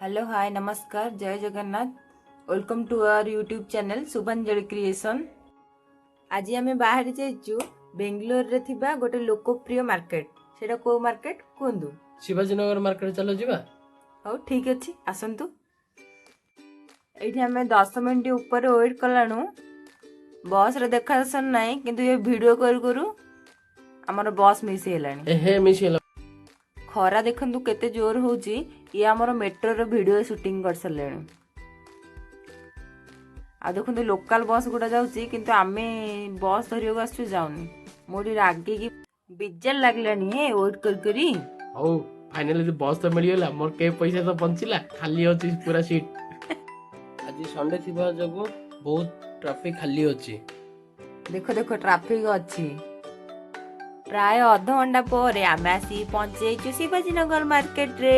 Hello, ହାଏ, ନମସ୍କାର, ଜୟ Jagannath. Welcome to our YouTube channel Shubhanjali creation. ଆଜି ଆମେ ବାହାରି ଯାଇଛୁ ବେଙ୍ଗଲୋରରେ ଥିବା ଗୋଟେ ଲୋକପ୍ରିୟ ମାର୍କେଟ। ସେଇଟା କୋଉ ମାର୍କେଟ କୁହନ୍ତୁ? ଶିବାଜୀ ନଗର ମାର୍କେଟ, ଚାଲ ଯିବା। ହଉ, ଠିକ୍ ଅଛି, ଆସନ୍ତୁ। ଏଇଠି ଆମେ 10 ମିନିଟ୍ ଉପରେ ୱେଟ୍ କଲାଣୁ, ବସ୍ରେ ଦେଖା ଦର୍ଶନ ନାହିଁ। କିନ୍ତୁ ଏ ଭିଡ଼ିଓ କରୁ କରୁ ଆମର ବସ୍ ମିସ୍ ହେଇଗଲାଣି। ଏ ହେ, ମିସ୍ ହେଲା। ଖରା ଦେଖନ୍ତୁ କେତେ ଜୋର ହଉଛି। ଇଏ ଆମର ମେଟ୍ରୋର ଭିଡ଼ିଓ ସୁଟିଂ କରିସାରିଲେଣି। ଆଉ ଦେଖନ୍ତୁ, ଲୋକାଲ ବସ୍ ଗୁଡ଼ା ଯାଉଛି, କିନ୍ତୁ ଆମେ ବସ୍ ଧରିବାକୁ ଆସୁଛୁ, ଯାଉନି। ମୁଁ ଟିକେ ରାଗିକି ବିଜାର ଲାଗିଲାଣି ହେ ୱେଟ୍ କରି କରି। ହଉ, ଫାଇନାଲି ବସ୍ ତ ମିଳିଗଲା। ମୋର କେ ପଇସା ତ ବଞ୍ଚିଲା, ଖାଲି ଅଛି ପୁରା ସିଟ୍। ଆଜି ସଣ୍ଡେ ଥିବା ଯୋଗୁଁ ବହୁତ ଟ୍ରାଫିକ ଖାଲି ଅଛି। ଦେଖ ଦେଖ, ଟ୍ରାଫିକ ଅଛି। ପ୍ରାୟ ଅଧଘଣ୍ଟା ପରେ ଆମେ ଆସି ପହଞ୍ଚି ଯାଇଛୁ ଶିବାଜୀ ନଗର ମାର୍କେଟରେ।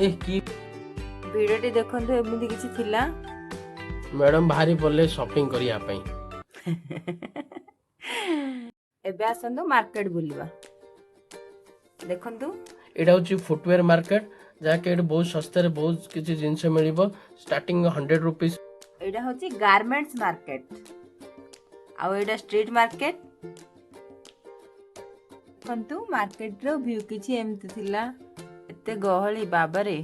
ଏ କି ଭିଡ଼ିଓଟି ଦେଖନ୍ତୁ, ଏମିତି କିଛି ଥିଲା। ମ୍ୟାଡମ ବାହାରି ପଡିଲେ ସପିଂ କରିବା ପାଇଁ। ଏବେ ଆସନ୍ତୁ ମାର୍କେଟ ବୁଲିବା। ଦେଖନ୍ତୁ। ଏଇଟା ହଉଛି ଫୁଟୱେର ମାର୍କେଟ, ଯାହାକି ଏଠି ବହୁତ ଶସ୍ତାରେ ବହୁତ କିଛି ଜିନିଷ ମିଳିବ, ଷ୍ଟାର୍ଟିଂ 100 ରୁପିସ୍। ଏଇଟା ହଉଛି ଗାର୍ମେଣ୍ଟସ ମାର୍କେଟ ଆଉ ଏଇଟା ଷ୍ଟ୍ରିଟ୍ ମାର୍କେଟ। ଦେଖନ୍ତୁ, ମାର୍କେଟର ଭ୍ୟୁ କିଛି ଏମିତି ଥିଲା। ଏତେ ଗହଳି, ବାବାରେ!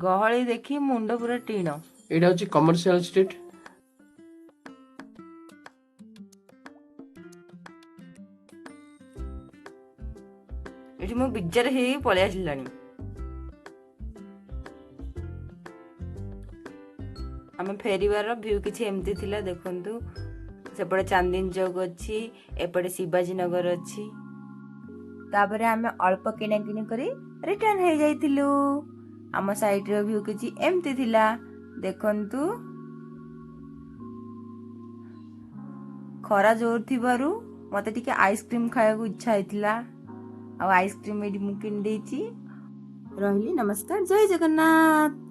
ଗହଳି ଦେଖି ମୁଣ୍ଡ ପୁରା ଟିଣ। ଏଇଟା ହଉଛି କମର୍ସିଆଲ ଷ୍ଟ୍ରିଟ୍। ଏଠି ମୁଁ ବିଜାର ହେଇ ପଳେଇ ଆସିଲାଣି। ଆମେ ଫେରିବାର ଭ୍ୟୁ କିଛି ଏମିତି ଥିଲା। ଦେଖନ୍ତୁ, ସେପଟେ ଚାନ୍ଦିନୀ ଚୌକ ଅଛି, ଏପଟେ ଶିବାଜୀ ନଗର ଅଛି। ତାପରେ ଆମେ ଅଳ୍ପ କିଣାକିଣି କରି ରିଟର୍ନ ହେଇଯାଇଥିଲୁ। ଆମ ସାଇଡର ଭ୍ୟୁ କିଛି ଏମିତି ଥିଲା। ଦେଖନ୍ତୁ, ଖରା ଜୋର ଥିବାରୁ ମତେ ଟିକେ ଆଇସ୍କ୍ରିମ ଖାଇବାକୁ ଇଚ୍ଛା ହେଇଥିଲା ଆଉ ଆଇସ୍କ୍ରିମ ଏଇଠି ମୁଁ କିଣିଦେଇଛି। ରହିଲି, ନମସ୍କାର, ଜୟ ଜଗନ୍ନାଥ।